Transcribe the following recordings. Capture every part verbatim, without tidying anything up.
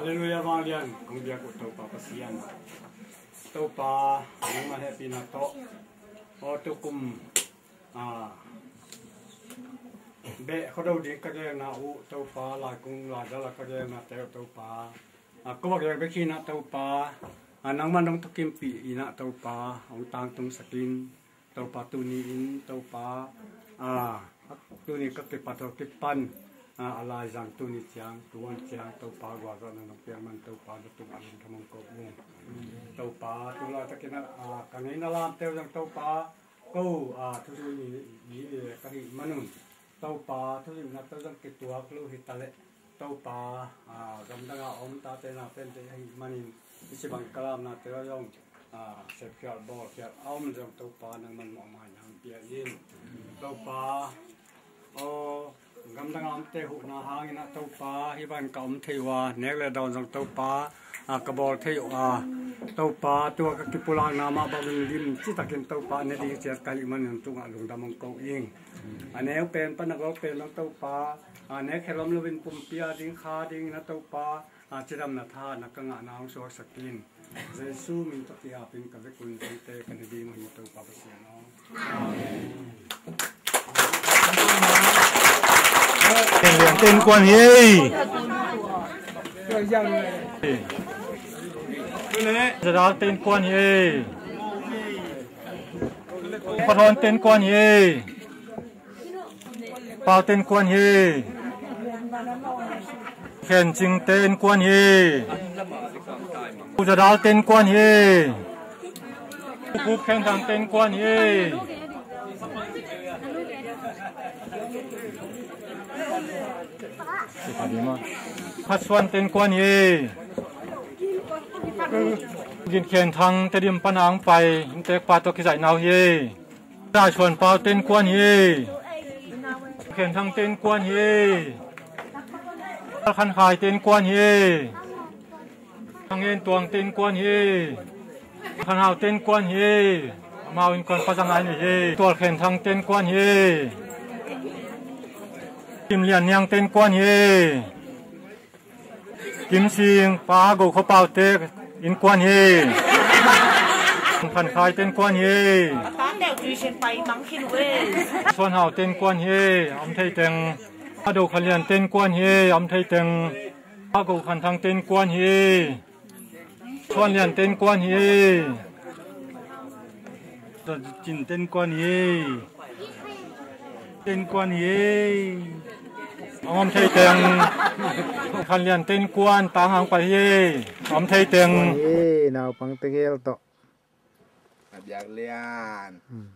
Halleluiah, vanglian kong biak uh Topa Pasian. Topa, nangmah hehpihna tawh aw tukum, a, beh khuado ding ka gelna uh Topa, laikung laidal a ka gelnate uh Topa, a, ko va gel bek hi-in ah Topa, a, nangman nong thukimpih in ah Topa hong tangtungsak in. Topa tuni in Topa, a, tuni ka kipat aw kipan, a, a laizang tuni ciang tuan ciang Topa gualzawhna nong piak man Topa na tungah lungdam hong ko ung. Topa tu laitakin ah, a, ka ngeina lamte uh zong Topa ko, a, thuzu ni, ni, ka hih manun Topa thuzui na tawh zong kituak lo hi taleh Topa, a, gamdanga om tate naute in te ahih manin i cibang ka lamnate aw zong, a, sepkhial bawlkhial a om zong Topa nangman mawhmaina hong pia in. Topa aw, gamdanga omte huhna hangin ah Topa hih bang ka om thei uh a, nek le dawn zong Topa, a, ka bawl thei uh a, Topa tua ka kipulakna mah bangin lim citakin Topa ne ding ciat ka hih manin tungah lungdam hong ko ing. A neu pen pan a gawk pen zong Topa, a, nek khelom loin pumpi a ding kha dingin ah Topa, a, cidamna thahatna ka ngahna hong suaksak in. Jesu min tawh ki-apin ka vekun dingte ka ne ding uh hi Topa Pasian aw. Amen. Lian ten kuan hi ei. Zadal ten kuan hi ei. Pathawn ten kuan hi ei. Pau ten kuan hi. Khen Cing ten kuan hi. Pu Zadal ten kuan hi. Pu Khen Thang ten kuan hi. Khat Suan ten kuan hi. Gin Khen Thang Tedim pan a hong pai inntek pa tawh kizaihna uh hi. Lai Suan Pau ten kuan hi. Khen Thang ten kuan hi. Khan Khai ten kuan hi. Thang En Tuang ten kuan hi. Khan Hau ten kuan hi. Amau innkuan pa zang lai ni hi. Tual Khen Thang ten kuan hi. Kim Lian Niang ten kuan hi. Kim Sing, Pa Go Khua Pau te innkuan hi. Khan Khai ten kuan hi. Suan Hau ten kuan hi. Om thei teng. Pa Do Khan Lian ten kuan hi. Om thei teng. Pa Go Khan Thang ten kuan hi. Suan Lian ten kuan hi. Cin ten kuan hi. Ten kuan hi. Om thei teng. Khan Lian ten kuan tang hang pai hi. Om thei teng. Hi, naupang tegel tawh. A biak lian. Hmm.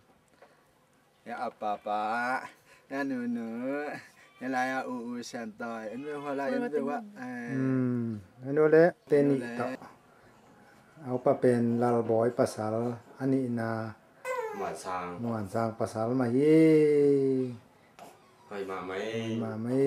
Ya a papa, ya nunu, ya lai a u u sian tawi, en ve hua lai en ve hua. Hmm, en ve le, te nih tawh. A upa pen Lalbawi pasal, a nihna Muan Sang. Muan Sang pasal mah hi. Hoi mah mai. Hoi mah mai.